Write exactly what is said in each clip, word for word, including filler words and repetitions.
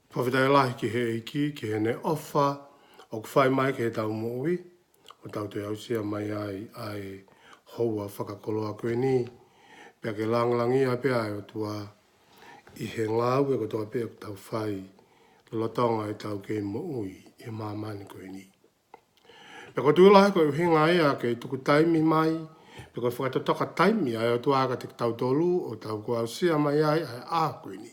Fakafetaʻi lahi ki he ʻEiki, ki heʻene ʻofa ʻoku fai mai ki heʻetau moʻui, ʻo tau toe aʻusia mai ai ʻa e houa fakakoloa ko eni, pea ke langilangiʻia pē ʻa e ʻOtua ʻi he ngāue kotoa pē ʻoku tau fai, lolotonga ʻetau kei moʻui ʻi he māmani ko eni. Pea ʻoku ou tui lahi ko e ʻuhinga ia ke tuku taimi mai, pe ko e fakatotoka taimi ʻa e ʻOtua kiate kitautolu ʻo tau kei aʻusia mai ai ʻa e ʻaho ko eni.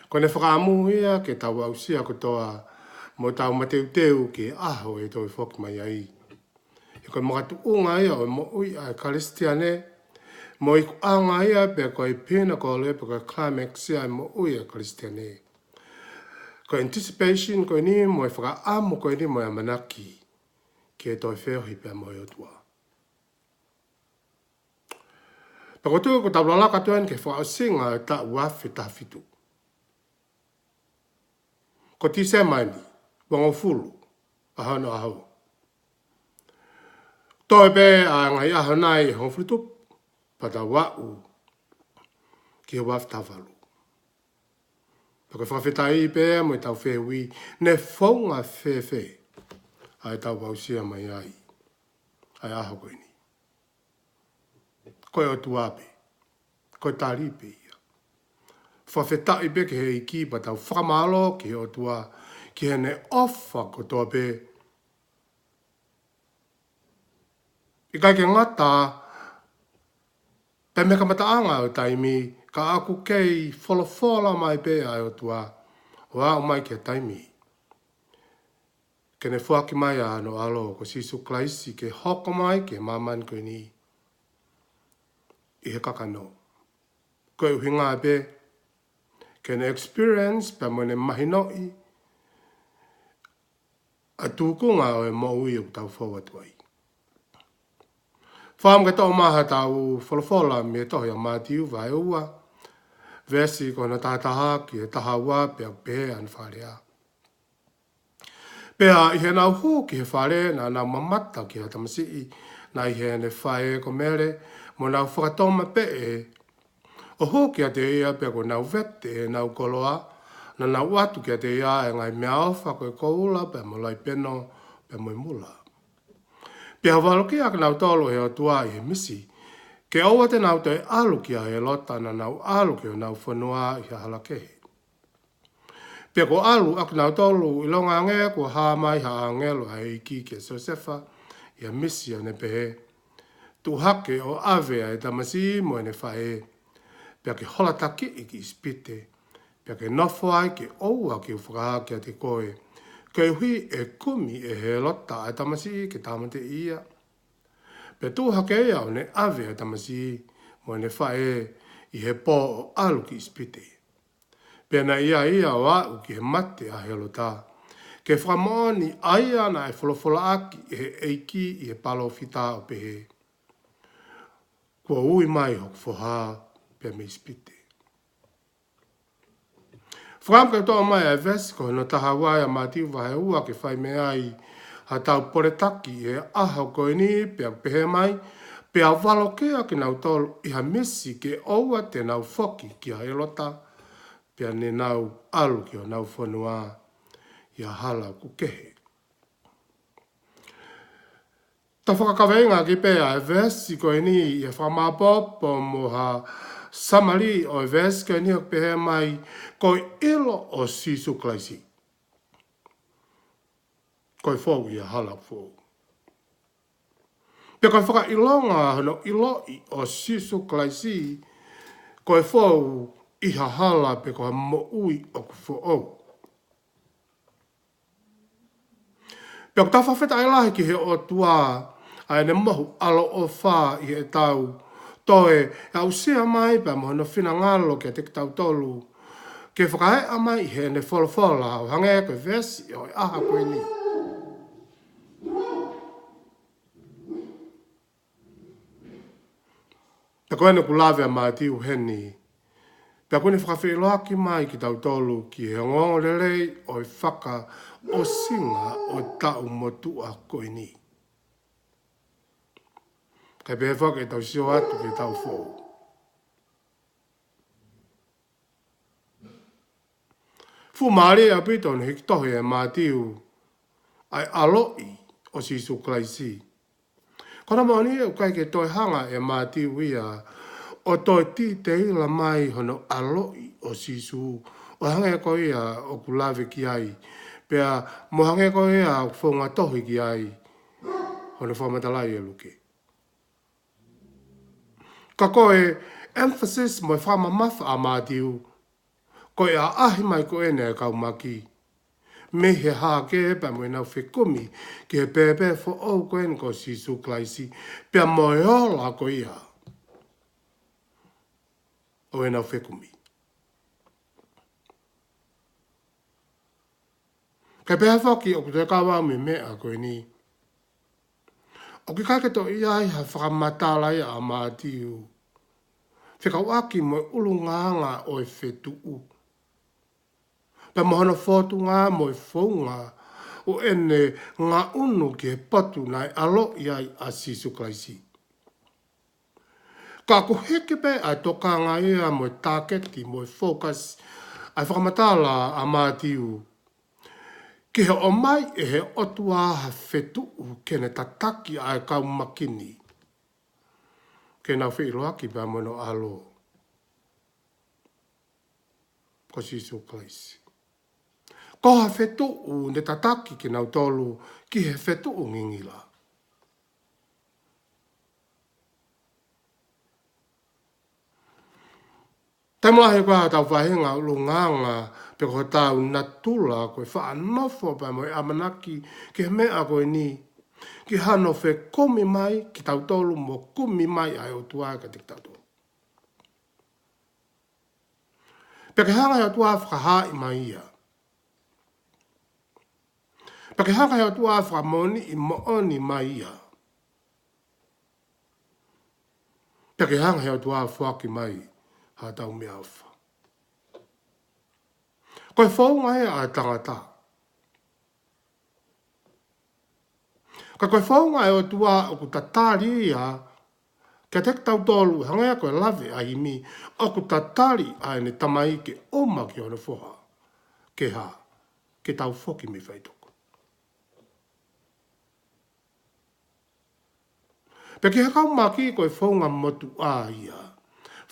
Ko ʻene fakaʻamu ia ke tau aʻusia kotoa mo tau mateuteu ki he ʻaho ʻe toe foki mai ai. He ko e makatuʻunga ia ʻo e moʻui ʻa e Kalisitiane, mo e ikuʻanga ia pe ko e pinnacle pe ko e climax ia ʻo e moʻui ʻa e Kalisitiane. Ko e anticipation ko eni mo e fakaʻamu ko eni mo e ʻamanaki ke toe feohi pea mo e ʻOtua. Pea ʻoku ou tui ko ʻetau lalaka atu eni ki he fakaʻosinga ʻo e taʻu ua afe taha fitu. Ko Tīsema eni, uangofulu ʻa hono ʻaho. Toe pē ʻa e ngaahi ʻaho nai ʻe hongofulu tupu, pea tau aʻu ki he ua afe taha valu. Pea ko e fakafetaʻi pē mo ʻetau fehuʻi, ne founga fēfē ʻa ʻetau aʻusia mai ai ʻa e ʻaho ko eni? Ko e ʻOtua pē, ko e tali pē ia. Fakafetaʻi pē ki he ʻEiki pea tau fakamālō ki he ʻOtua, ki heʻene ʻofa kotoa pē. ʻIkai ke ngata pē mei he kamataʻanga ʻo e taimi, ka ʻoku kei folofola mai pē ʻa e ʻOtua ʻo aʻu mai ki he taimi ke ne foaki mai ʻa hono ʻAlo ko Sīsū Kalaisi ke hoko mai ki he māmani ko eni ʻi he kakano. Ko e ʻuhinga pē ke ne experience pea mo ne mahinoʻi ʻa e tūkunga ʻo e moʻui ʻoku tau fou atu ai. Fakaʻamu ke toʻo mai haʻatau folofola mei he tohi ʻa Mātiu vahe ua, veesi ko hono taha taha ki he taha ua, pea ʻoku pehē ʻa hono fakalea. Pea ʻi heʻenau hū ki he fale, naʻa nau mamata ki ha tamasiʻi naʻe ʻi heʻene faʻē ko Mele, mo nau fakatōmapeʻe ʻo hū kiate ia, pea kuo nau vete ʻenau koloa, naʻa nau ʻoatu kiate ia ʻa e ngaahi meʻaʻofa ko e koula, pea mo e laʻi peno, pea mo e mula. Pea valokiʻi ʻa kinautolu ʻe he ʻOtua ʻi he misi, ke ʻoua te nau toe ʻalu kia Hēlota, naʻa nau ʻalu ki honau fonua ʻi ha hala kehe. Pea kuo ʻalu ʻa kinautolu, ʻilonga ange kuo hā mai ha ʻāngelo ʻa e ʻEiki kia Siosefa ʻi ha misi, ʻo ne pehē, Tuʻu hake ʻo ʻave ʻa e tamasiʻi mo ʻene faʻē, pea ke holatakiʻi ki ʻIsipite, pea ke nofo ai ke ʻoua ke u fakahā kiate koe, koeʻuhi ʻe kumi ʻe Hēlota ʻa e tamasiʻi ke tāmateʻi ia. Pea tuʻu hake ia ʻo ne ʻave ʻa e tamasiʻi mo ʻene faʻē ʻi he pō ʻo ʻalu ki ʻIsipite. Pea naʻe ʻi ai ia ʻo aʻu ki he mate ʻa Hēlota, ke fakamoʻoni ʻa ia naʻe folofolaʻaki ʻe he ʻEiki ʻi he palōfita ʻo pehē, Kuo ui mai hoku foha pea mei ʻIsipite. Fakaʻamu ke toʻo mai ʻa e veesi ko hono taha ua ʻa Mātiu vahe ua ke fai mei ai haʻatau poletaki ʻi he ʻaho ko eni, pea pehē mai, Pea valokiʻi ʻa kinautolu ʻi ha misi ke ʻoua te nau foki kia Hēlota, pea ne nau ʻalu ki honau fonua ʻi ha hala ʻoku kehe. Tau fakakaveinga ʻaki pē ʻa e veesi ko eni ʻi he fakamāopoopo mo ha summary ʻo e veesi ko eni ʻoku pehē mai, Ko e ʻilo ʻo Sīsū Kalaisi ko e fou ʻi ha hala ʻoku foʻou. Pea ko e fakaʻilonga hono ʻiloʻi ʻo Sīsū Kalaisi ko e fou ʻi ha hala pe ko ha moʻui ʻoku foʻou. Pea ʻoku tau fakafetaʻi lahi ki he ʻOtua ʻa ʻene mohu ʻaloʻofa ʻi heʻetau toe aʻusia mai pea mo hono finangalo kiate kitautolu, ke fakaeʻa mai ʻi heʻene folofola ʻo hangē ko e veesi ʻo e ʻaho ko eni. Pea ko eni ʻoku lave ʻa Mātiu heni, pea ʻoku ne fakafeʻiloaki mai kitautolu ki he ongoongolelei ʻo e fakaʻosinga ʻo e taʻu motuʻa ko eni. Kae pehē foki ʻetau sio atu ki he taʻu foʻou. Fuʻu mālie ʻaupito hono hiki tohi ʻe Mātiu ʻa e ʻaloʻi ʻo Sīsū Kalaisi. Ko hono moʻoni ʻoku ʻikai ke toe hanga ʻe Mātiu ia ʻo toe titeila mai hono ʻaloʻi ʻo Sīsū, ʻo hangē ko ia ʻoku lave ki ai, pea mo hangē ko ia ʻoku founga tohi ki ai hono fakamatalaʻi ʻe Luke. Ka ko e emphasis mo e fakamamafa ʻa Mātiu, ko e ʻaʻahi mai ko eni ʻa e kau maki mei he hahake pea mo ʻenau fekumi ki he pēpē foʻou ko eni ko Sīsū Kalaisi, pea mo e ola ko ia ʻo ʻenau fekumi. Kae pehē foki ʻoku toe kau au mei he meʻa ko eni, ʻoku ʻikai ke toe ʻi ai ha fakamatala ia ʻa Mātiu fekauʻaki mo e ʻulungaanga ʻo e fetuʻu, pea mo hono fōtunga mo e founga ʻo ʻene ngaʻunu ki he potu naʻe ʻaloʻi ai ʻa Sīsū Kalaisi. Ka ʻoku hiki pē ʻa e tokanga ia mo e tāketi mo e focus ʻa e fakamatala ʻa Mātiu ki he ʻomai ʻe he ʻOtua ha fetuʻu ke ne tataki ʻa e kau maki ni ke nau feʻiloaki pea mo hono ʻAlo ko Sīsū Kalaisi. Ko ha fetuʻu ne tataki kinautolu ki he fetuʻu ngingila. Taimi lahi ko ʻetau faʻahinga ʻulungaanga pe ko hotau natula ko e faʻa nofo pea mo e ʻamanaki ki he meʻa ko eni, ki hano fekumi mai kitautolu mo kumi mai ʻa e ʻOtua kiate kitautolu. Pea ke hanga he ʻOtua ʻo fakahaaʻi mai ia. Pea ke hanga he ʻOtua ʻo fakamoʻoniʻi moʻoni mai ia. Pea ke hanga he ʻOtua ʻo foaki mai haʻatau meʻaʻofa. Ko e founga ia ʻa e tangata. Ka ko e founga ʻa e ʻOtua ʻoku tatali ia kiate kitautolu, hangē ko e lave ʻa e himi, ʻoku tatali ʻa ʻene Tamai ke ʻuma ki hono Foha, ke hā, ke tau foki mei faʻitoka. Pea ki he kau maki ko e founga motuʻa ia.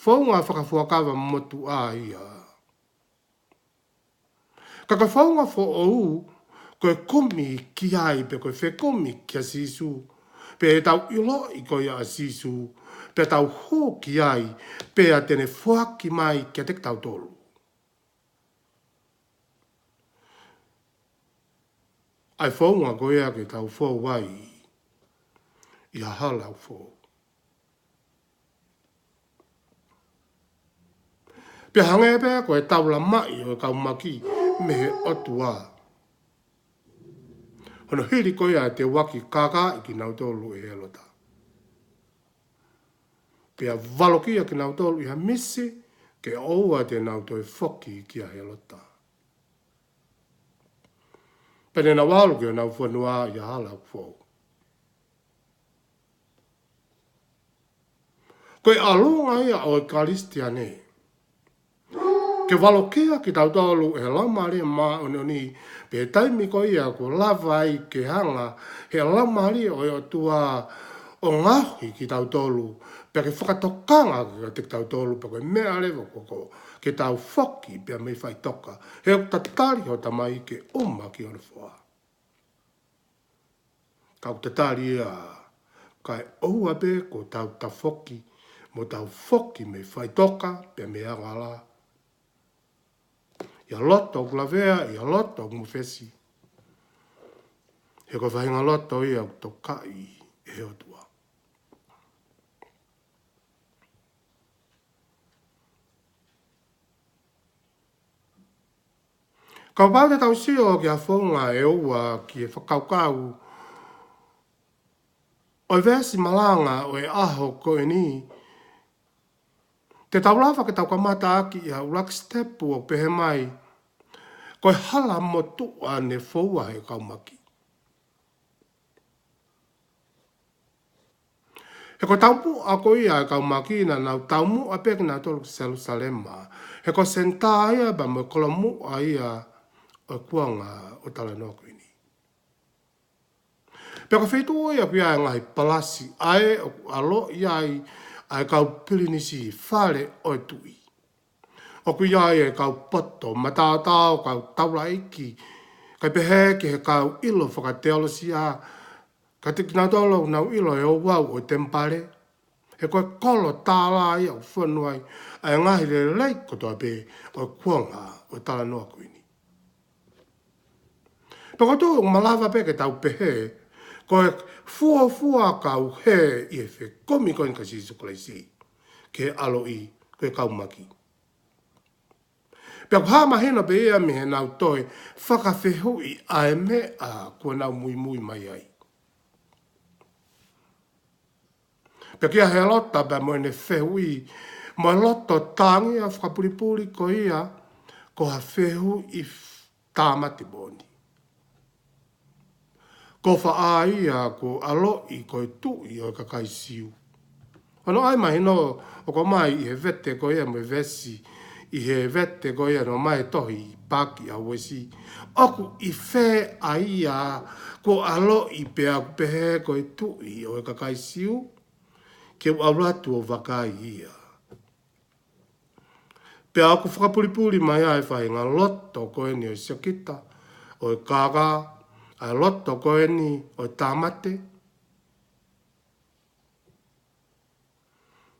Founga fakafuakava motuʻa ia. Ka ko e founga foʻou, ko e kumi ki ai pe ko e fekumi kia Sīsū, pea tau ʻiloʻi ko ia ʻa Sīsū, pea tau hū ki ai, pea te ne foaki mai kiate kitautolu ʻa e founga ko ia ke tau fou ai ʻi ha hala ʻoku fou. Pea hangē pē ko e taulamaʻi ʻo e kau maki mei he ʻOtua, hono hili ko ia ʻa e teuaki kākaaʻi kinautolu ʻe Hēlota. Pea valokia kinautolu ʻi ha misi ke ʻoua te nau toe foki kia Hēlota. Pea ne nau ʻalu ki honau fonua ʻi ha hala ʻoku fou. Ko e ʻalunga ia ʻo e Kalisitiane, ke valokia kitautolu ʻe he Laumālie Māʻoniʻoni, pea taimi ko ia ʻoku lava ai ke hanga he Laumālie ʻo e ʻOtua ʻo ngaohi kitautolu, pea ke fakatokanga kiate kitautolu, pea ko e meʻa leva ko ē ke tau foki pea mei faʻitoka, he ʻoku tatali ho Tamai ke ʻuma ki hono Foha. Ka ʻoku tatali ia, kae ʻoua pē kuo tau tafoki, mo tau foki mei faʻitoka, pea mei angahala, ʻi ha loto ʻoku lavea, ʻi ha loto ʻoku mafesi. He ko e faʻahinga loto ia ʻoku tokaʻi ʻe he ʻOtua. Kapau te tau sio ki ha founga ʻe ua ki he fakakaukau ʻo e veesi malanga ʻo e ʻaho ko eni, te tau lava ke tau kamata ʻaki ʻi ha ʻuluaki sitepu ʻo pehē mai, ko e hala motuʻa ne foua he kau maki. He ko e taumuʻa ko ia ʻa e kau maki naʻa nau taumuʻa pē kinautolu ki Selusalema. He ko e senitā ia pea mo e kolomuʻa ia ʻo e kuonga ʻo e talanoa ko eni. Pea ko e feituʻu ia ʻoku ʻi ai e ngaahi palasi, ʻa ē ʻoku ʻaloʻi ai ʻa e kau pilinisi, fale ʻo e tuʻi. ʻOku ʻi ai e kau poto mataotao, kau taulaʻeiki, kae pehē ki he kau ʻilo fakateolosia, kiate kinautolu ʻoku nau ʻilo e ouau ʻo e temipale. He ko e kolo tālā ia ʻoku fonu ai ʻa e ngaahi lelei kotoa pē ʻo e kuonga ʻo e talanoa ko eni. Pea ko e tuʻu ʻoku malava pē ke tau pehē, ko e fuofua kau hē ʻi he fekumi ko eni kia Sīsū Kalaisi, ki he ʻaloʻi, ko e kau maki. Pea ʻoku hā mahino pē ia mei heʻenau toe fakafehuʻi ʻa e meʻa kuo nau muimui mai ai. Pea kia Hēlota pea mo ʻene fehuʻi, mo e loto tangia fakapulipuli ko ia, ko ha fehuʻi f-, tāmate moʻoni. Ko fē ia kuo ʻaloʻi ko e tuʻi ʻo e kakai Siu? Hono ʻai mahino ʻoku ʻomai ʻi he vete ko ia mo e veesi, ʻi he vete ko ia naʻe ʻomai he tohi paaki ʻa Uesi. ʻOku ʻi fē ʻa ia kuo ʻaloʻi pea ʻoku pehē ko e tuʻi ʻo e kakai Siu? Ke u ʻalu atu ʻo vakai ia. Pea ʻoku fakapulipuli mai ai e faʻahinga loto ko eni ʻo e siokita, ʻo e kākā, ʻa e loto ko eni ʻo e tāmate.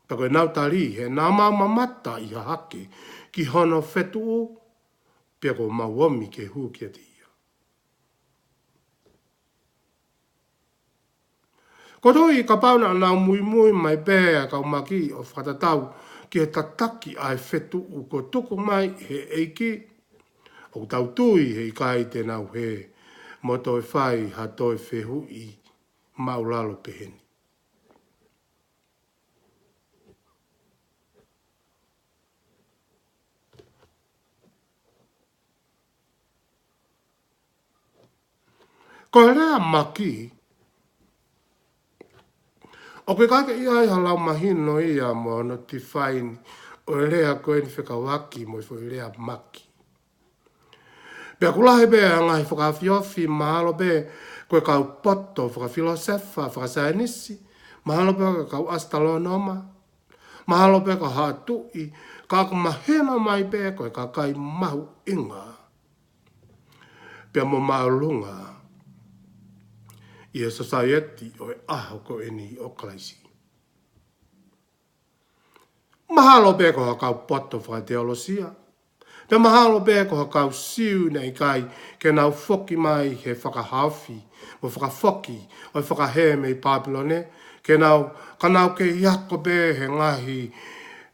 Pea ko ʻenau tali, he naʻa mau mamata ʻi Hahake ki hono fetuʻu, pea kuo mau omi ke hū kiate ia. Ko e tuʻi, kapau naʻa nau muimui mai pē ʻa e kau maki ʻo fakatatau ki he tataki ʻa e fetuʻu kuo tuku mai he ʻEiki, ʻoku tau tui he ʻikai te nau hē mo toe fai ha toe fehuʻi māʻulalo peheni. Ko e lea maki, ʻoku ʻikai ke ʻi ai ha lau mahino ia mo hono define ʻo e lea ko eni fekauʻaki mo e foʻi lea maki. Pea ʻoku lahi pē ʻa e ngaahi fakaofiofi, mahalo pē ko e kau poto fakafilōsefa, fakasaienisi, mahalo pē ko e kau ʻasitalōnoma, mahalo pē ko ha tuʻi, ka ʻoku mahino mai pē ko e kakai mahuʻinga pea mo māʻolunga ʻi he sōsaieti ʻo e ʻaho ko eni ʻo Kalaisi. Mahalo pē ko ha kau poto fakateolosia. Pea mahalo pē ko ha kau Siu naʻe ʻikai ke nau foki mai he fakahaofi mo fakafoki ʻo e fakahē mei Pāpilone, ke nau, ka nau kei ako pē he ngaahi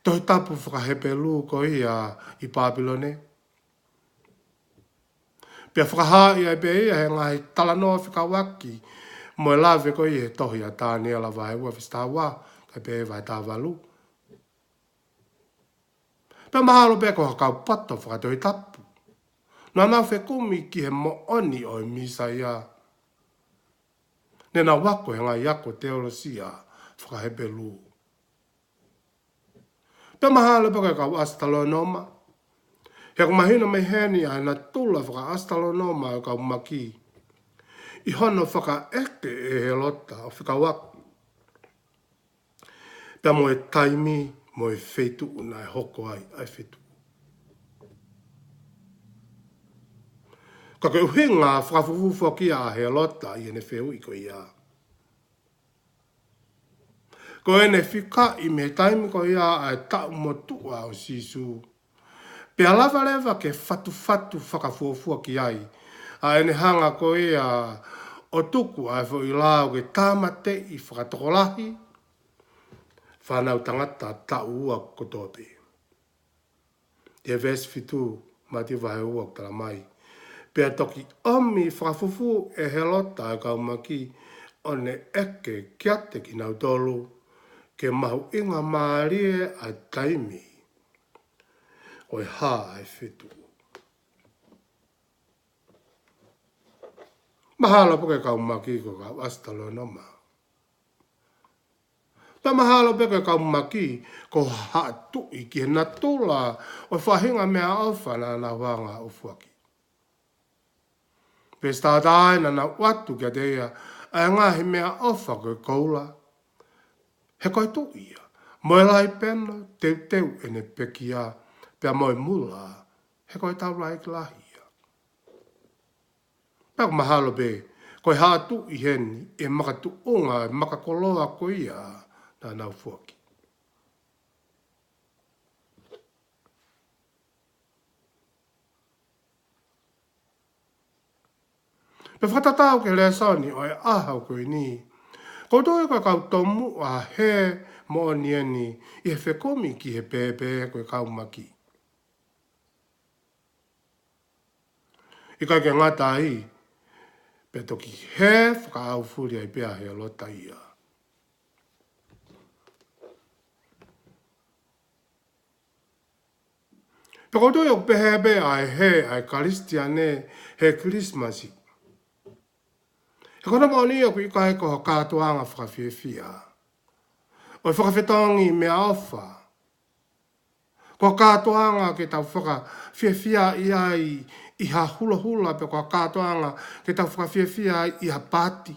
Tohi Tapu fakaHepelū ko ia ʻi Pāpilone. Pea fakahā ia pē ia he ngaahi talanoa fekauʻaki mo e lave ko ia he tohi ʻa Taniela vahe ua veesi taha ua, kae pehē vahe taha valu. Pea mahalo pē ko ha kau poto fakatohitapu naʻa nau fekumi ki he moʻoni ʻo e Mīsaia, ne nau ako he ngaahi ako teolosia fakaHepelū. Pea mahalo pē ko e kau ʻasitalōnoma. He ʻoku mahino mei heni ʻa e natula fakaʻasitalōnoma ʻo e kau maki ʻi hono fakaʻeke ʻe Hēlota ʻo fekauʻaki pea mo e taimi mo e feituʻu naʻe hoko ai ʻa e fetuʻu. Ka ko e ʻuhinga fakafufū foki ia ʻa Hēlota ʻi heʻene fehuʻi ko ia, ko ʻene fikaʻi mei he taimi ko ia ʻa e taʻu motuʻa ʻo Sīsū. Pea lava leva ke fatufatu fakafuofua ki ai ʻa ʻene hanga ko ia ʻo tuku ʻa e foʻi lao ke tāmateʻi fakatokolahi fānau tangata taʻu ua kotoa pē. ʻI he veesi fitu, Mātiu vahe ua, ʻoku tala mai: Pea toki ʻomi fakafufū ʻe Hēlota ʻa e kau maki, ʻo ne ʻeke kiate kinautolu ke mahuʻingamālie ʻa e taimi ʻo e hā ʻa e fetuʻu. Mahalo pē ko e kau maki ko e kau ʻasitalōnoma. Pea mahalo pē ko e kau maki ko ha tuʻi ki he natula ʻo e faʻahinga meʻaʻofa naʻa nau hanga ʻo foaki. Pea ʻi he taimi naʻa nau ʻoatu kiate ia ʻa e ngaahi meʻaʻofa ko e koula, he ko e tuʻi ia, mo e laʻi peno teuteu ʻene pekia, pea mo e mula, he ko e taulaʻeiki lahi ia. Pea ʻoku mahalo pē ko e hā tuʻi heni ʻi he makatuʻunga ʻo e makakoloa ko ia naʻa nau foaki. Pea fakatatau ki he lēsoni ʻo e ʻaho ko eni, ʻoku ou tui ko e kau tomuʻa hē moʻoni eni ʻi he fekumi ki he pēpē ko e kau maki. ʻIkai ke ngata ai, pea toki hē fakaʻaufuli ai pē ʻa Hēlota ia. Pea ʻoku ou tui ʻoku pehē pē ʻa e hē ʻa e Kalisitiane he Kilisimasi, he ko hono moʻoni ʻoku ʻikai ko ha kātoanga fakafiefia ʻo e fakafetongi meʻaʻofa. Ko ha kātoanga ke tau fakafiefia ai ʻi ha hulahula, pe ko ha kātoanga ke tau fakafiefia ai ʻi ha pāti.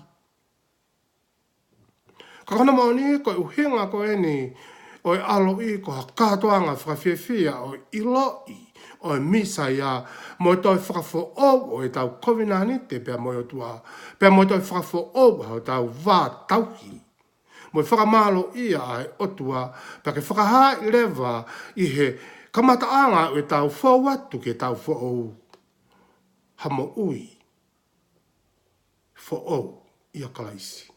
Ka ko hono moʻoni, ko e ʻuhinga ko eni ʻo e ʻaloʻi ko ha kātoanga fakafiefia ʻo e ʻiloʻi ʻo e Mīsaia, mo e toe fakafoʻou ʻo ʻetau kovinānite pea mo e ʻOtua, pea mo e toe fakafoʻou ʻo hotau vā tauhi, mo e fakamālōʻia ʻa e ʻOtua, pea ke fakahaaʻi leva ʻi he kamataʻanga ʻo ʻetau fou atu ki heʻetau foʻou, ha moʻui foʻou ʻia Kalaisi.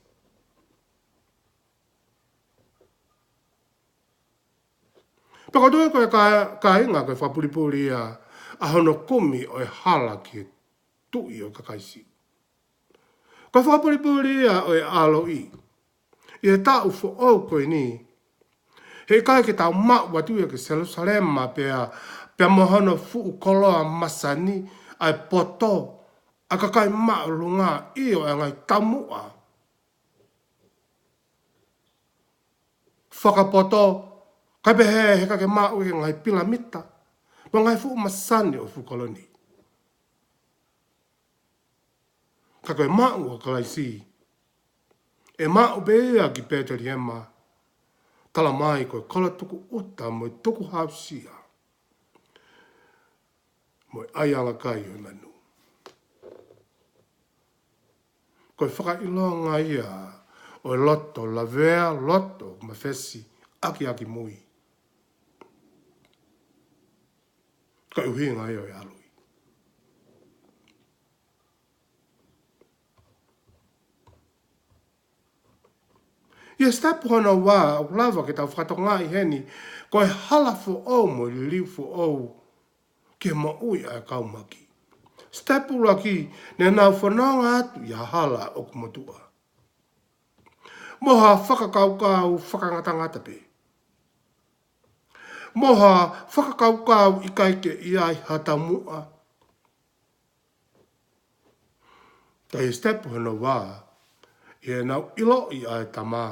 Pea ʻoku ou tui ko e kā-, kāinga, ko e fakapulipuli ia ʻa hono kumi ʻo e hala ki he tuʻi ʻo e kakai Siu. Ko e fakapulipuli ia ʻo e ʻaloʻi ʻi he taʻu foʻou ko eni, he ʻikai ke tau maʻu atu ia ki Selūsalema pea, pea mo hono fuʻu koloa masani, ʻa e poto, ʻa e kakai māʻolunga, ʻio, ʻa e ngaahi taumuʻa fakapoto, kae pehē he ʻikai ke maʻu ia ki he ngaahi pilamita, mo e ngaahi fuʻu masani ʻo e fuʻu kolo ni. Ka ko e maʻu ʻa Kalaisi, ʻe maʻu pē ia ki Petelihema, tala mai ko e kolo tukuʻuta mo e tukuhāusia, mo e ʻaiʻanga kai ʻo e manu. Ko e fakaʻilonga ia ʻo e loto lavea, loto mafesi, ʻakiʻakimui. Ko e ʻuhinga ia ʻo e ʻaloʻi. ʻI he sitepu hono ua, ʻoku lava ke tau fakatokangaʻi heni ko e hala foʻou mo e liliu foʻou ki he moʻui ʻa e kau maki. Sitepu ʻuluaki, naʻa nau fononga atu ʻi ha hala ʻoku motuʻa, mo ha fakakaukau fakangatangata pē, mo ha fakakaukau ʻikai ke ʻi ai ha taumuʻa. Ka ʻi he sitepu hono ua, ʻi heʻenau ʻiloʻi ʻa e Tama,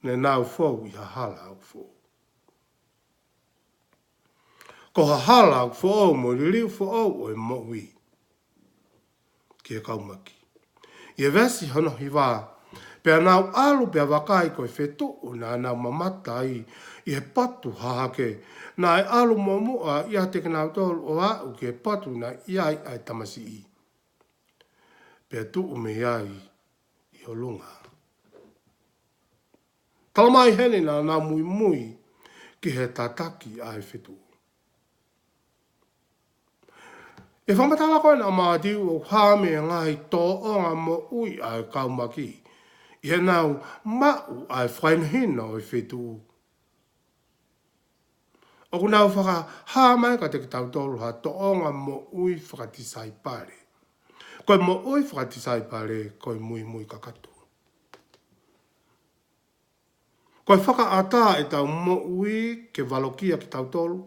naʻa nau fou ʻi ha hala ʻoku foʻou. Ko ha hala ʻoku foʻou mo e liliu foʻou ʻo e moʻui ki he kau maki. ʻI he veesi hono hiva, pea nau ʻalu pea vakai ko e fetuʻu naʻa nau mamata ai ʻi he potu hahake, naʻe ʻalu muʻomuʻa ʻiate kinautolu ʻo aʻu ki he potu naʻe ʻi ai ʻa e tamasiʻi, pea tuʻu mei ai ʻi ʻolunga. Tala mai heni naʻa nau muimui ki he tataki ʻa e fetuʻu. ʻI he fakamatala ko ena ʻa Mātiu, ʻoku hā mei he ngaahi tōʻonga moʻui ʻa e kau maki ʻi heʻenau maʻu ʻa e fakahinohino ʻo e fetuʻu. ʻOku nau fakahā mai kiate kitautolu ha tōʻonga moʻui fakatisaipale. Ko e moʻui fakatisaipale, ko e muimui kakato. Ko e fakaʻatā ʻetau moʻui ke valokia kitautolu,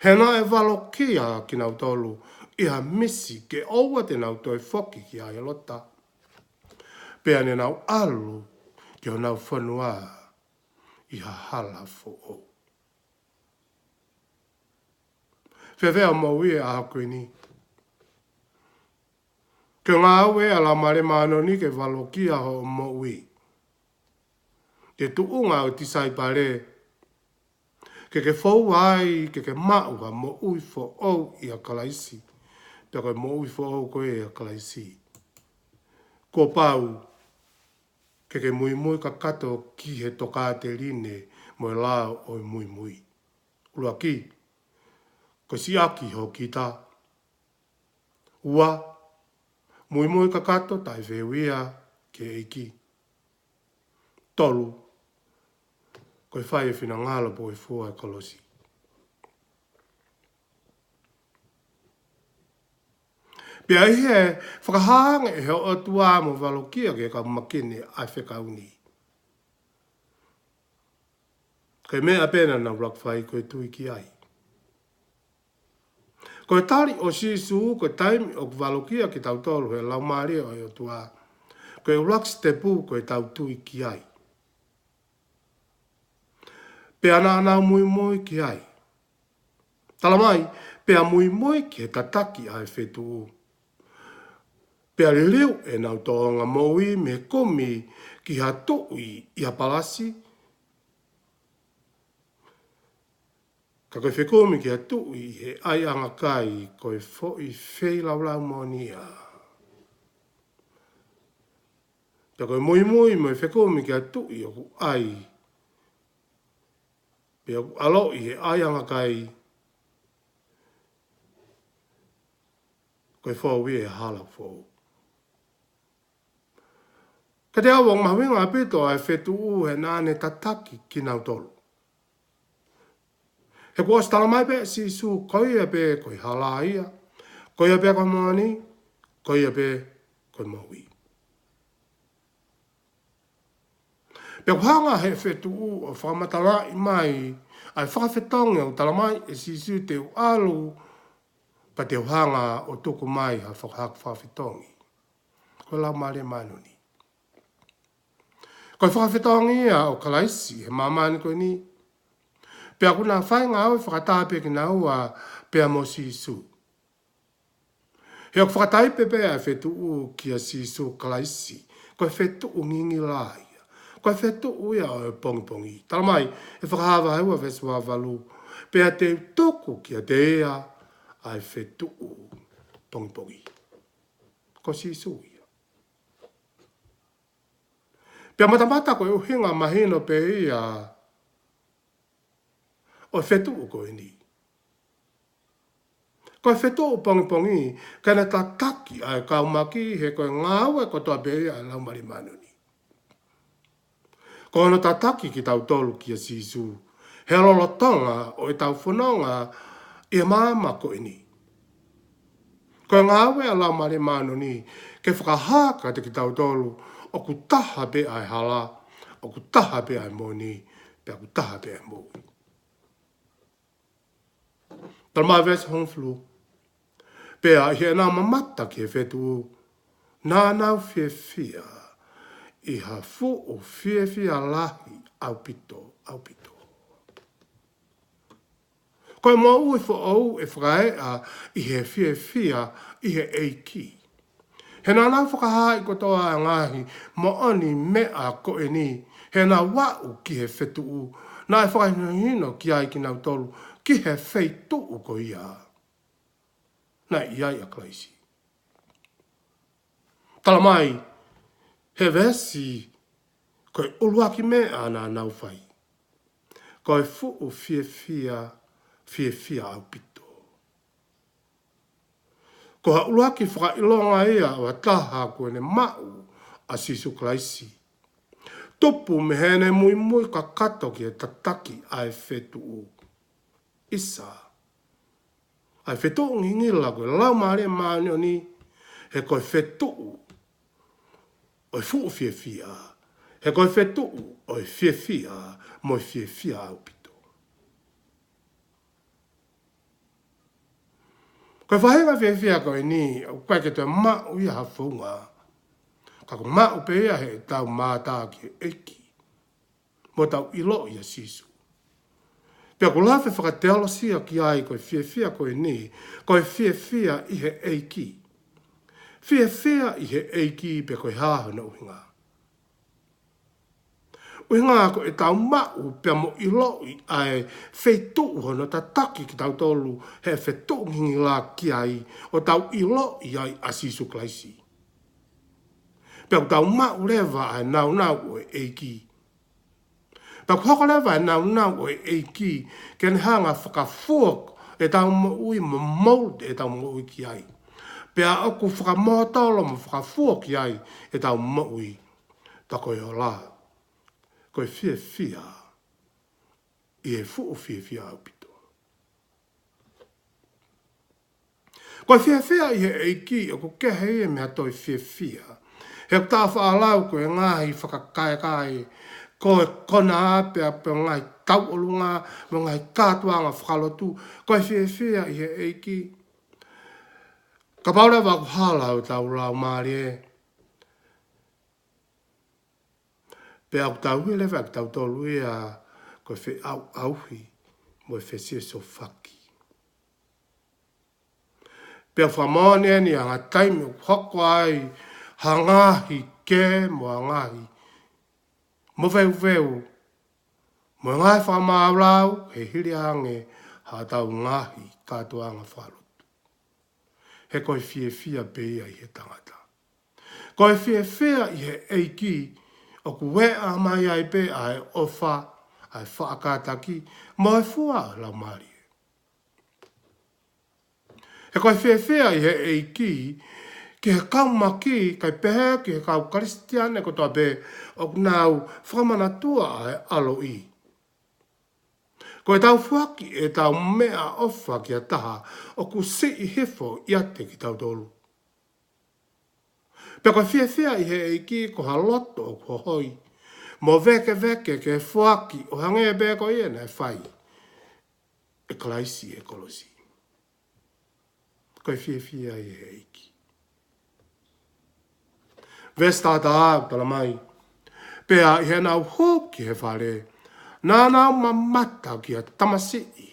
he naʻe valokia kinautolu ʻi ha misi ke ʻoua te nau toe foki kia Hēlota. Pea naʻa nau ʻalu ki honau fonua ʻi ha hala foʻou. Fēfē hoʻo moʻui he ʻaho ko eni? Ke ngāue ʻa e Laumālie Māʻoniʻoni ke valokia hoʻo moʻui. Ke tuʻunga ʻo e tisaipale, ke ke foua ai, ke ke maʻu ha moʻui foʻou ʻia Kalaisi. Pea ko e moʻui foʻou ko ē ʻia Kalaisi, kuo pau ke ke muimui kakato ki he tokāteline mo e lao ʻo e muimui. ʻUluaki, ko e siʻaki ho kita. Ua, muimui kakato taʻefehuʻia ki he ʻEiki. Tolu, ko e fai e finangalo pōʻifua ʻo e kolosi. Pea ʻi he fakahā ange ʻe he ʻOtua mo valokia ki he kau mākini ʻa e fekau ni, ko e meʻa pē naʻa nau ʻuluaki fai ko e tui ki ai. Ko e tali ʻo Sīsū, ko e taimi ʻoku valokia kitautolu ʻe he Laumālie ʻo e ʻOtua, ko e ʻuluaki sitepu ko ʻetau tui ki ai. Pea naʻa nau muimui ki ai. Talamai, pea muimui ki he tataki ʻa e fetuʻu. Pea liliu ʻenau tōʻonga moʻui mei he kumi ki ha tuʻi ʻi ha palasi. Ka ko e fekumi ki ha tuʻi he ʻaiʻanga kai, ko e foʻi feilaulau moʻoni ia. Pea ko e muimui mo e fekumi ki ha tuʻi ʻoku ʻai, pea ʻoku ʻaloʻi he ʻaiʻanga kai, ko e fou ia ʻi he hala foʻou. Ka te ʻoua, mahuʻinga ʻaupito ʻa e fetuʻu he naʻa ne tataki kinautolu. He kuo ʻosi talamai pē ʻe Sīsū, ko ia pē ko e hala ia, ko ia pē ko e moʻoni, ko ia pē ko e moʻui. Pea ʻoku hanga ʻe he fetuʻu ʻo fakamatalaʻi mai ʻa e fakafetongi ʻoku talamai ʻe Sīsū te u ʻalu, pea te u hanga ʻo tuku mai ha fakahā fakafetongi. Ko e Laumālie Māʻoniʻoni. Ko e fakafetongi ia ʻo Kalaisi he māmani ko eni. Pea ʻoku na fai ngāue fakataha pē kinaua pea mo Sīsū. He ʻoku fakataipe pē ʻa e fetuʻu kia Sīsū Kalaisi, ko e fetuʻu ngingila ia. Ko e fetuʻu ia ʻo e pongipongi. Talamai ʻe Fakahā vahe ua veesi ua valu, pea te u tuku kiate ia ʻa e fetuʻu pongipongi. Ko Sīsū ia. Pea matamata ko e ʻuhinga mahino pē ia ʻo e fetuʻu ko eni. Ko e fetuʻu pongipongi, ke ne tataki ʻa e kau maki he ko e ngāue kotoa pē ia ʻa e Laumālie Māʻoniʻoni. Ko hono tataki kitautolu kia Sīsū he lolotonga ʻo ʻetau fononga ʻi he māmani ko eni. Ko e ngāue ʻa e Laumālie Māʻoniʻoni ke fakahā kiate kitautolu ʻoku taha pē ʻa e hala, ʻoku taha pē ʻa e moʻoni, pea ʻoku taha pē ʻa e moʻui. Talamai ʻe he veesi hongofulu, pea ʻi heʻenau mamata ki he fetuʻu, naʻa nau fiefia ʻi ha fuʻu fiefia lahi ʻaupito, ʻaupito. Ko e moʻui foʻou ʻe fakaeʻa ʻi he fiefia ʻi he ʻEiki. He naʻa nau fakahaaʻi kotoa ʻa e ngaahi moʻoni meʻa ko eni, he naʻa nau aʻu ki he fetuʻu naʻe fakahinohino ki ai kinautolu, ki he feituʻu ko ia naʻe ʻi ai ʻa Kalaisi. Talamai ʻe he veesi, ko e ʻuluaki meʻa naʻa nau fai, ko e fuʻu fiefia, fiefia ʻaupito. Ko ha ʻuluaki fakaʻilonga ia ʻo ha taha kuo ne maʻu ʻa Sīsū Kalaisi. Tupu mei heʻene muimui kakato ki he tataki ʻa e fetuʻu. ʻIsa, ʻa e fetuʻu ngingila ko e Laumālie Māʻoniʻoni, he ko e fetuʻu ʻo e fuʻu fiefia, he ko e fetuʻu ʻo e fiefia, mo e fiefia ʻaupito. Ko e faʻahinga fiefia ko eni, ʻoku ʻikai ke toe maʻu ia ha founga. Ka ʻoku maʻu pē ia heʻetau mātā ki he ʻEiki, mo tau ʻilo ʻia Sīsū. Pea ʻoku lave fakateolosia ki ai ko e fiefia ko eni, ko e fiefia ʻi he ʻEiki. Fiefia ʻi he ʻEiki pe ko e hā hono ʻuhinga. ʻUhinga ko ʻetau maʻu pea mo ʻiloʻi ʻa e feituʻu hono tataki kitautolu he fetuʻu ngingila ki ai ʻo tau ʻiloʻi ai ʻa Sīsū Kalaisi. Pea ʻoku tau maʻu leva ʻa e nāunau ʻo e ʻEiki. Pea ʻoku hoko leva ʻa e nāunau ʻo e ʻEiki ke ne hanga fakafuo ʻetau moʻui mo mold ʻetau moʻui ki ai. Pea ʻoku fakamotolo mo fakafuo ki ai ʻetau moʻui. Pea ko e ola, ko e fiefia ʻi he fuʻu fiefia ʻaupito. Ko e fiefia ʻi he ʻEiki ʻoku kehe ia mei ha toe fiefia. He ʻoku tau faʻa lau ko e ngaahi fakakaekae, ko e konā pea pe ngaahi tauʻolunga, mo e ngaahi kātoanga fakalotu. Ko e fiefia ʻi he ʻEiki. Kapau leva ʻoku hala ʻetau laumālie, pea ʻoku tau ui leva kitautolu ia ko e feʻauʻauhi mo e fesiosofaki. Pea fakamoʻoni eni ʻa e ngaahi taimi ʻoku hoko ai ha ngaahi kē mo ha ngaahi moveuveu mo e ngaahi fakamāulau he hili ange haʻatau ngaahi kātoanga fakalotu. He ko e fiefia pē ia ʻi he tangata. Ko e fiefia ʻi he ʻEiki ʻoku ʻeʻa mai ai pē ʻa e ʻofa, ʻa e faʻa kātaki, mo e fua ʻa e laumālie. He ko e fiefia ʻi he ʻEiki ki he kau maki, kae pehē ki he kau Kalisitiane kotoa pē ʻoku nau fakamanatua ʻa e ʻaloʻi. Ko ʻetau foaki ʻetau meʻaʻofa ki ha taha ʻoku siʻi hifo ʻiate kitautolu. Pea ko e fiefia ʻi he ʻEiki ko ha loto ʻoku hohoi mo vēkeveke ke foaki ʻo hangē pē ko ia naʻe fai ʻe Kalaisi he kolosi. Ko e fiefia ʻi he ʻEiki. Veesi taha taha ʻoku tala mai: Pea ʻi heʻenau hū ki he fale, naʻa nau mamata ki ha tamasiʻi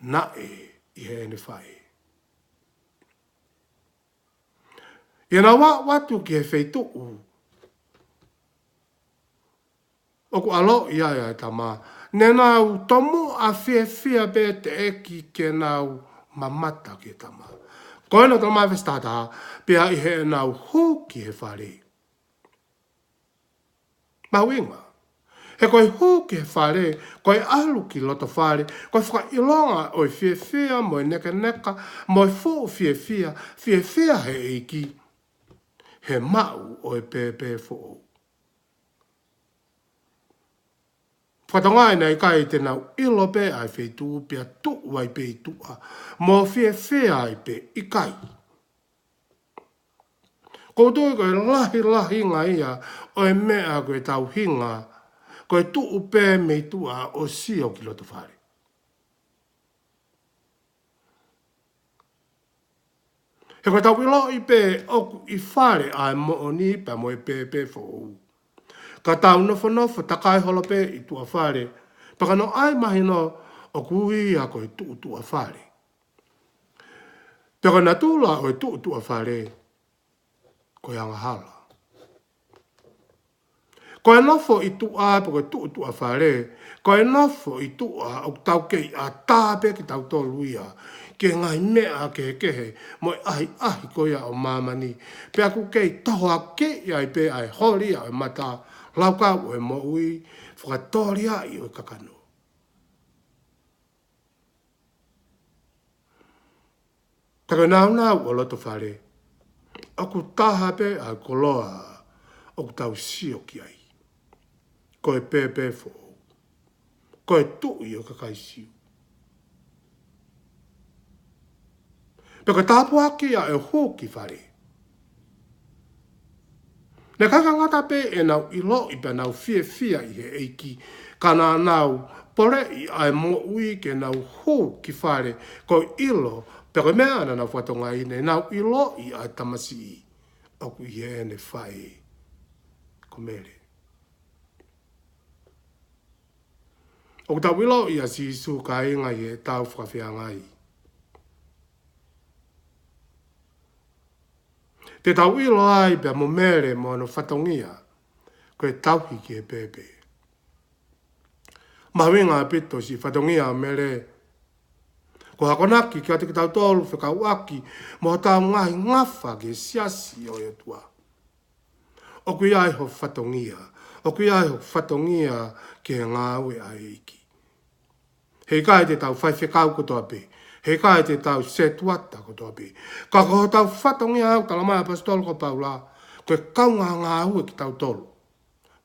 naʻe ʻi heʻene faʻē. ʻI heʻenau aʻu atu ki he feituʻu ʻoku ʻaloʻi ai ʻa e tama, naʻa nau tomuʻa fiefia pē teʻeki ke nau mamata ki he tama. Ko ena tama veesi taha taha, pea ʻi heʻenau hū ki he fale. Mahuʻinga. He ko e hū ki he fale, ko e ʻalu ki loto fale, ko e fakaʻilonga ʻo e fiefia mo e nekeneka, mo e fuʻu fiefia, fiefia he ʻEiki, he maʻu ʻo e pēpē foʻou. Fakatonga ʻi he ʻikai te nau ʻilo pē ʻa e feituʻu pea tuʻu ai pē ʻi tuʻa, mo fiefia ai pē ʻikai. Ko u tui ko e lahilahinga ia ʻo e meʻa ko e tauhinga, ko e tuʻu pē mei tuʻa ʻo sio ki loto fale. He ko ʻetau ʻiloʻi pē ʻoku ʻi fale ʻa e moʻoni pea mo e pēpē foʻou. Ka tau nofonofo takai holo pē ʻi tuʻa fale, pea ka noʻai mahino ʻoku ui ia ko e tuʻutuʻa fale. Pea ko e natula ʻo e tuʻutuʻa fale, ko e angahala. Ko e nofo ʻi tuʻa pe ko e tuʻutuʻa fale, ko e nofo ʻi tuʻa ʻoku tau kei ʻatā pē kitautolu ia ki he ngaahi meʻa kehekehe mo e ʻahiʻahi ko ia ʻo māmani, pea ʻoku kei tohoakiʻi ai pē ʻa e holi ʻa e mata, laukau ʻo e moʻui, fakatōliaʻi ʻo e kakano. Ka ko e nāunau ʻo loto fale, ʻoku taha pē ʻa e koloa ʻoku tau sio ki ai. Ko e pēpē foʻou. Ko e tuʻi ʻo e kakai Siu. Pea ko e tāpuaki ia ʻa e hū ki fale. Naʻe ʻikai ke ngata pē ʻenau ʻiloʻi pea nau fiefia ʻi he ʻEiki, ka naʻa nau poleʻi ʻa e moʻui ke nau hū ki fale, ko e ʻilo, pea ko e meʻa naʻa nau fakatonga ai, naʻa nau ʻiloʻi ʻa e tamasiʻi ʻoku ʻi heʻene faʻē, ko Mele. ʻOku tau ʻiloʻi ʻa Sīsū, kāinga, ʻi heʻetau fakafeangai. Te tau ʻilo ai pea mo Mele mo hono fatongia, ko e tauhi ki he pēpē. Mahuʻinga ʻaupito siʻi fatongia ʻo Mele. Ko e akonaki kiate kitautolu fekauʻaki mo hotau ngaahi ngafa ki he siasi ʻo e ʻOtua. ʻOku ʻi ai ho fatongia, ʻoku ʻi ai ho fatongia ki he ngāue ʻa e ʻEiki. Heʻikai te tau faifekau kotoa pē. Heʻikai te tau setuata kotoa pē. Ka ko hotau fatongia, ʻoku talamai ʻe he ʻaposetolo ko Paula, ko e kaungā ngāue kitautolu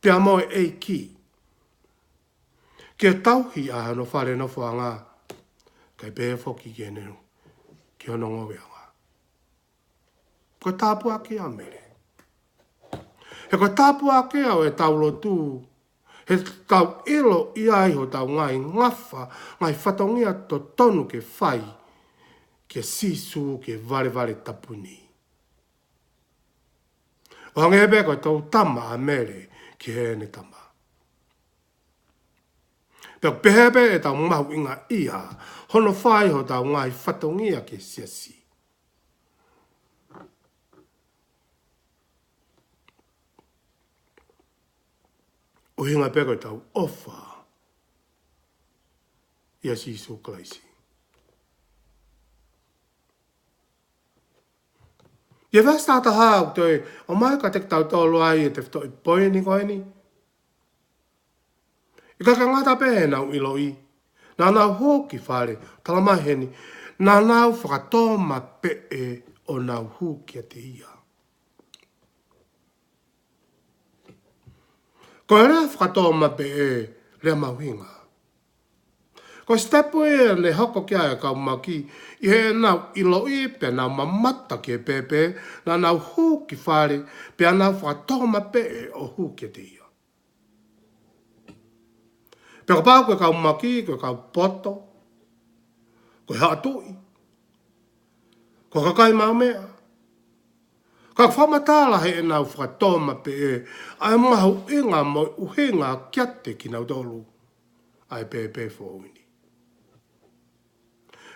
pea mo e ʻEiki, ke tauhi ʻa hono fale nofoʻanga, kae pehē foki ki heʻene, ki hono ngoueʻanga. Ko e tāpuaki ʻa Mele. He ko e tāpuaki ʻo ʻetau lotu, he tau ʻilo ʻi ai hotau ngaahi ngafa, ngaahi fatongia totonu ke fai kia Sīsū ki he valevale tapu ni. ʻO hangē pē ko e tau tama ʻa Mele ki heʻene tama. Pea ʻoku pehē pē ʻetau mahuʻingaʻia hono fai hotau ngaahi fatongia ki he siasi. ʻUhinga pē ko ʻetau ʻofa ʻia Sīsū Kalaisi. ʻI he veesi taha taha ʻoku toe ʻomai kiate kitautolu ai e tefitoʻi poini ko eni. ʻIkai ke ngata pē heʻenau ʻiloʻi, naʻa nau hū ki fale, talamai heni, naʻa nau fakatōmapeʻe ʻo nau hū kiate ia. Ko e lea fakatōmapeʻe, lea mahuʻinga. Ko e sitepu ia naʻe hoko ki ai e kau maki, ʻi heʻenau ʻiloʻi pea nau mamata ki he pēpē, naʻa nau hū ki fale, pea nau fakatōmapeʻe ʻo hū kiate ia. Pea kapau ko e kau maki, ko e kau poto, ko e haʻa tuʻi, ko e kakai maʻu meʻa, ka ʻoku fakamatala heʻenau fakatōmapeʻe ʻa e mahuʻinga mo e ʻuhinga kiate kinautolu ʻa e pēpē foʻou ni.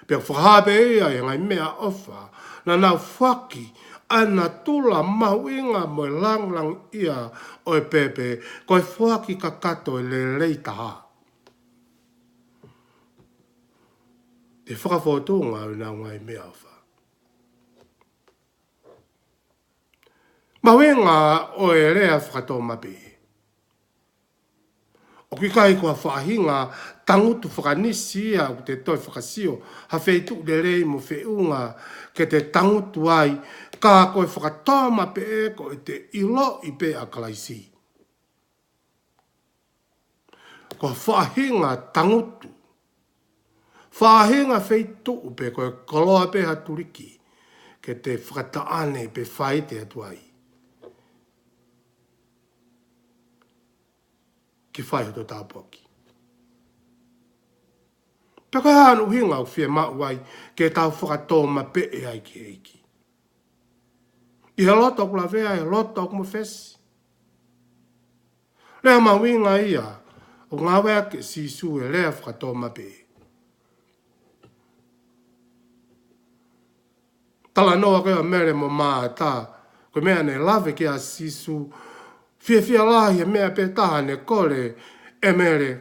Pea ʻoku fakahā pē ia ʻi he ngaahi meʻaʻofa naʻa nau foaki, ʻa e natula mahuʻinga mo e lāngilangiʻia ʻo e pēpē, ko e foaki kakato e lelei taha. ʻI he fakafōtunga ʻo ʻenau ngaahi meʻaʻofa. Mahuʻinga ʻo e lea fakatōmapeʻe. ʻOku ʻikai ko ha faʻahinga tangutu fakanisi ia ʻoku te toe fakasio ha feituʻu lelei mo feʻunga ke te tangutu ai, ka ko e fakatōmapeʻe ko ʻete ʻiloʻi pē ʻa Kalaisi. Ko ha faʻahinga tangutu, faʻahinga feituʻu pē ko e koloa pē ha tuliki ke te fakataʻane pe faite atu ai ke fai hoto tāpuaki. Pea ko e hā hono ʻuhinga ʻoku fiemaʻu ai ke tau fakatōmapeʻe ai ki he ʻEiki? ʻI he loto ʻoku lavea, ʻi he loto ʻoku mafesi. Lea mahuʻinga ia ʻoku ngāueʻaki ʻe Sīsū e lea fakatōmapeʻe. Talanoa ko ē ʻa Mele mo Mātā, ko e meʻa naʻe lave ki ai ʻa Sīsū, fiefia lahi he meʻa pē taha naʻe kole ʻe Mele,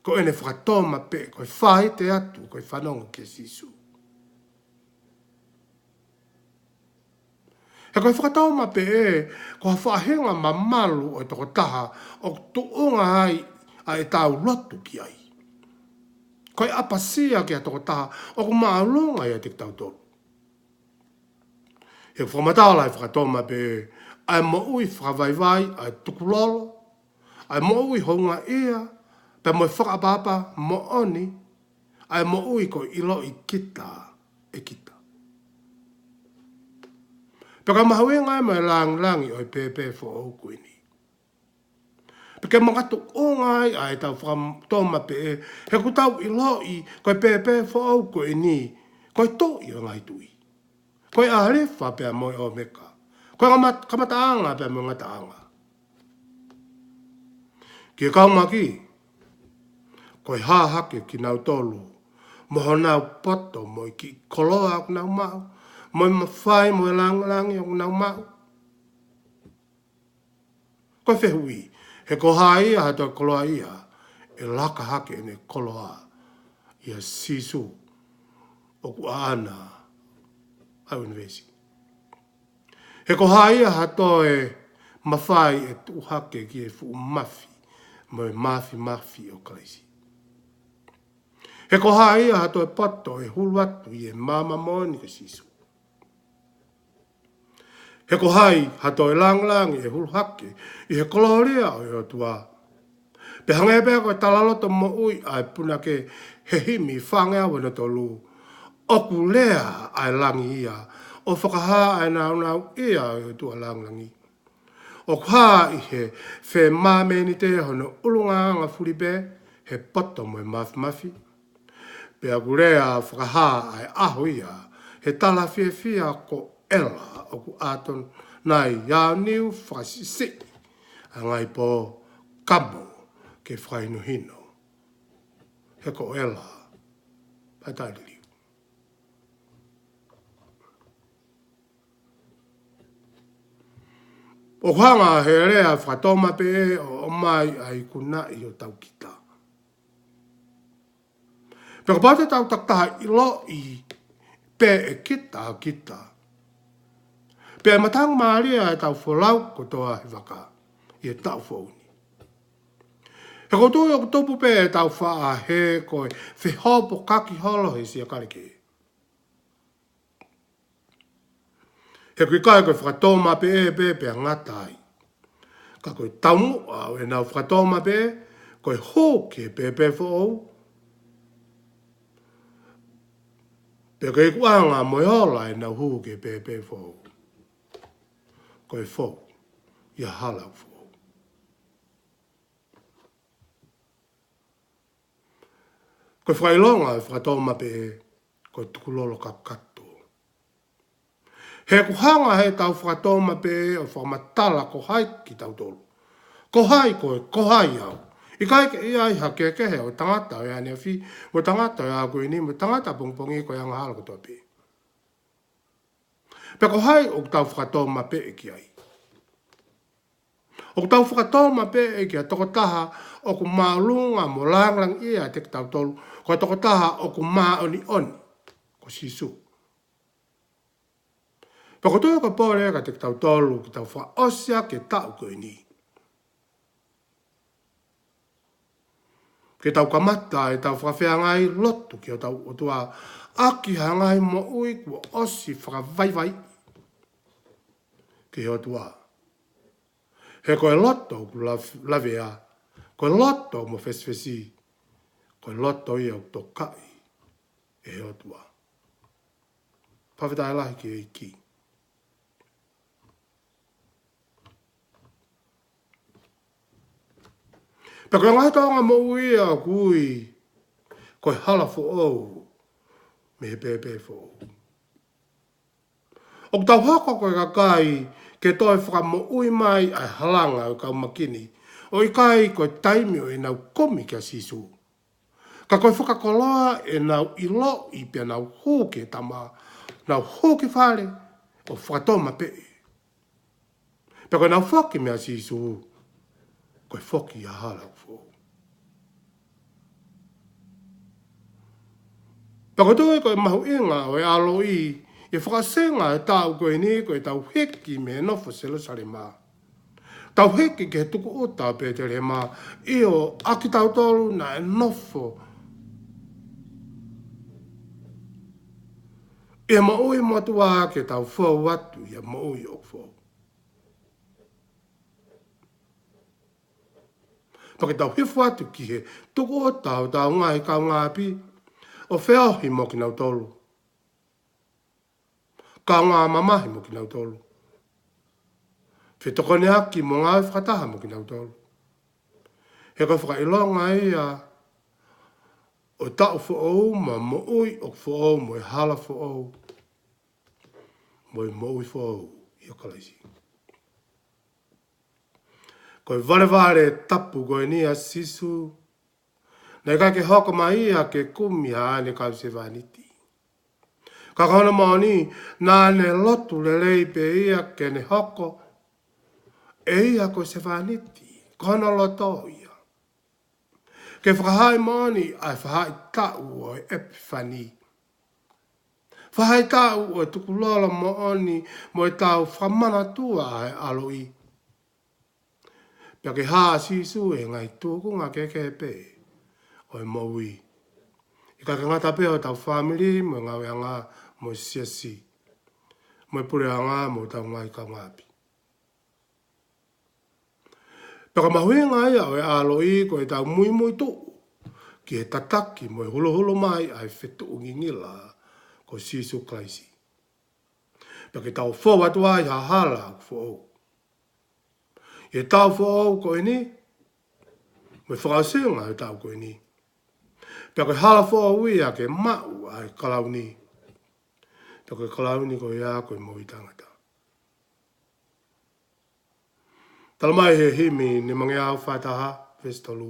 ko ʻene fakatōmapeʻe, ko e faite atu, ko e fanongo kia Sīsū. He ko e fakatōmapeʻe, ko ha faʻahinga mamalu ʻo e tokotaha ʻoku tuʻunga ai ʻa ʻetau lotu ki ai. Ko e ʻapasia ki ha tokotaha ʻoku māʻolunga ʻiate kitautolu. He fakamatala e fakatōmapeʻe, ʻa e moʻui fakavaivai, ʻa e tukulolo, ʻa e moʻui houngaʻia, pea mo e fakaʻapaʻapa moʻoni, ʻa e moʻui ko e ʻiloʻi kita ʻe kita. Pea ko e mahuʻinga ia mo e lāngilangi ʻo e pēpē foʻou ko eni. Pea ke makatuʻunga ai ʻa ʻetau fakatōmapeʻe, he ʻoku tau ʻiloʻi ko e pēpē foʻou ko eni, ko e Tuʻi ʻo e ngaahi tuʻi. Ko e ʻAlefa pea mo e ʻOmeka. Ko e ngama-, kamataʻanga pea mo e ngataʻanga. Ki he kau maki, ko e hā hake kinautolu mo honau poto, mo e kiʻi koloa ʻoku nau maʻu, mo e mafai, mo e lāngilangi ʻoku nau maʻu, Ko e fehuʻi, he ko hai ia ha toe koloaʻia ʻe laka hake ʻene koloa ʻia Sīsū ʻoku ʻaʻana ʻa e ʻunivēsi? He ko hai ia ha toe mafai ʻe tuʻu hake ki he fuʻu mafi mo e mafimafi ʻo Kalaisi? He ko hai ia ha toe poto ʻe hulu atu ʻi he maama moʻoni ko Sīsū? He ko hai ha toe langilangi ʻe hulu hake ʻi he kolōlia ʻo e ʻOtua? Pea hangē pē ko e talaloto moʻui ʻa e punake he himi fāngeau ʻe tolu: ʻOku lea ʻa e langi ia, ʻo fakahā ʻa e nāunau ia ʻo e ʻOtua langilangi. ʻOku hā ʻi he femāmenite hono ʻulungaanga fuli pē he poto mo e mafimafi. Pea ʻoku lea fakahā ʻa e ʻaho ia he tala fiefia ko ʻEla ʻoku ʻato nai aoniu fakasiʻisiʻi ʻa e ngaahi pō kamo ke fakahinohino. He ko ʻEla pea taʻeliliu. ʻOku hanga he lea fakatōmapeʻe ʻo ʻomai ʻa e ikunaʻi ʻo taukita. Pea kapau te tau takitaha ʻiloʻi pē ʻe kita ʻa kita, pea ʻe matangi mālie ʻetau folau kotoa he vaka ʻi he taʻu foʻou ni. He ʻoku ou tui ʻoku tupu pē ʻetau faʻa hē ko e fehōpokaki holo he siakale kehe. He ʻoku ʻikai ko e fakatōmapeʻe pē pea ngata ai, ka ko e taumuʻa ʻo ʻenau fakatōmapeʻe ko e hū ki he pēpē foʻou. Pea ko e ikuʻanga mo e ola ʻenau hū ki he pēpē foʻou, ko e fou ʻi ha hala foʻou. Ko e fakaʻilonga ʻo e fakatōmapeʻe ko e tukulolo kakato. He ʻoku hanga heʻetau fakatōmapeʻe ʻo fakamatala ko hai kitautolu. Ko hai koe, ko hai au. ʻIkai ke ʻi ai ha kehekehe ʻo e tangata ʻo e ʻaneafi mo e tangata ʻo e ʻaho ko eni mo e tangata ʻapongipongi, ko e angahala kotoa pē. Pea ko hai ʻoku tau fakatōmapeʻe ki ai? ʻOku tau fakatōmapeʻe ki ha tokotaha ʻoku māʻolunga mo langilangiʻia ʻiate kitautolu, ko e tokotaha ʻoku māʻoniʻoni, ko Sīsū. Pea ʻoku ou tui ko e pole kiate kitautolu ke tau fakaʻosi ʻaki e taʻu ko eni, ke tau kamata ʻetau fakafeangai lotu ki hotau ʻOtua ʻaki ha ngaahi moʻui kuo ʻosi fakavaivai ki he ʻOtua. He ko e loto ʻoku lav-, lavea, ko e loto mo fesifesi, ko e loto ia ʻoku tokaʻi ʻe he ʻOtua. Fakafetaʻi lahi ki he ʻEiki. Pea ko e ngaahi tōʻonga moʻui ia ʻoku ui ko e hala foʻou mei he pēpē foʻou. ʻOku tau hoko ko e kakai ke toe fakamoʻui mai ʻa e halanga ʻo e kau maki ni, ʻo ʻikai ko e taimi ʻo ʻenau kumi kia Sīsū. Ka ko e fakakoloa ʻenau ʻiloʻi pea nau hū ki he tama, nau hū ki fale ʻo fakatōmapeʻe. Pea ko ʻenau foki meia Sīsū, ko e foki ʻi ha hala foʻou. Pea ʻoku ou tui ko e mahuʻinga ʻo e ʻaloʻi ʻi he fakaʻosinga ʻo e taʻu ko eni, ko ʻetau hiki mei he nofo Selusalema, tau hiki ki he tukuʻuta ʻo Pētelihema, ʻio, ʻa kitautolu naʻe nofo ʻi he moʻui motuʻa ke tau fou atu ʻi he moʻui ʻoku fou. Pea ke tau hifo atu ki he tukuʻuta ʻo hotau ngaahi kaungāʻapi, ʻo feohi mo kinautolu, kaungā mamahi mo kinautolu, fetokoniʻaki mo ngāue fakataha mo kinautolu. He ko e fakaʻilonga ia ʻo e taʻu foʻou mo e moʻui ʻoku foʻou mo e hala foʻou mo e moʻui foʻou ʻia Kalaisi. Ko e valevale tapu ko eni ʻa Sīsū, naʻe ʻikai ke hoko mai ia ke kumi haʻane kau sevāniti. Ka ko hono moʻoni, naʻa ne lotu lelei pē ia ke ne hoko ʻe ia ko e sevāniti, ko hono loto ia ke fakahā moʻoni ʻa e fahaʻitaʻu ʻo e ʻEpifani. Fahaʻitaʻu ʻo e tukulolo moʻoni mo ʻetau fakamanatua ʻa e ʻaloʻi. Pea ke hā ʻa Sīsū ʻi he ngaahi tūkunga kehekehe pē ʻo e moʻui. ʻIkai ke ngata pē ʻi hotau fāmili mo e ngāueʻanga mo e siasi, mo e puleʻanga mo hotau ngaahi kaungāʻapi. Pea ko e mahuʻinga ia ʻo e ʻaloʻi ko ʻetau muimui tuʻu ki he tataki mo e huluhulu mai ʻa e fetuʻu ngingila ko Sīsū Kalaisi. Pea ke tau fou atu ai ha hala foʻou ʻi he taʻu foʻou ko eni, mo e fakaʻosinga ʻo e taʻu ko eni. Pea ko e hala foʻou ia ke maʻu ʻa e kalauni. Pea ko e kalauni ko ia ko e moʻui taʻengata. Talamai ʻe he himi nimangeau fā taha, veesi tolu: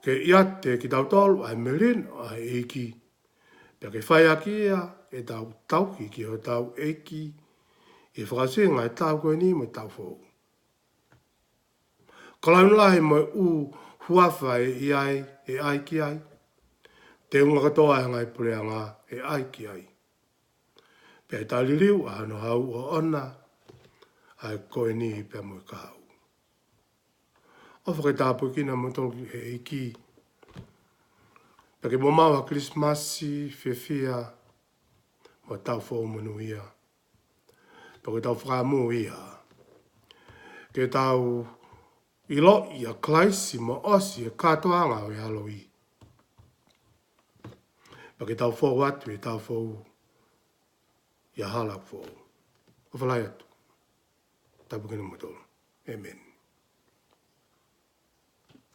Ke ʻiate kitautolu ʻa e melino ʻa e ʻEiki, pea ke fai ʻaki ia ʻetau tauhi ki hotau ʻEiki ʻi he fakaʻosinga ʻo e taʻu ko eni mo e taʻu foʻou. Kalauni lahi mo e ʻū huafa ʻe ʻi ai, ʻe ʻai ki ai. Teunga kotoa ʻa e ngaahi puleʻanga ʻe ʻai ki ai. Pea ʻe taʻeliliu ʻa hono hau ʻoʻona, ʻa e ko eni pea mo e kahaʻu. ʻOfa ke tāpuekina kimoutolu ʻe he ʻEiki. Pea ke mou maʻu ha Kilisimasi fiefia mo e taʻu foʻou monūʻia. Pea ke tau fakaʻamu ia ke tau ʻiloʻi ʻa Kalaisi mo ʻosi e kātoanga ʻo e ʻaloʻi. Pea ke tau fou atu ʻi he taʻu foʻou ʻi ha hala foʻou. ʻOfa lahi atu. Tāpuekina kimoutolu. ʻĒmeni.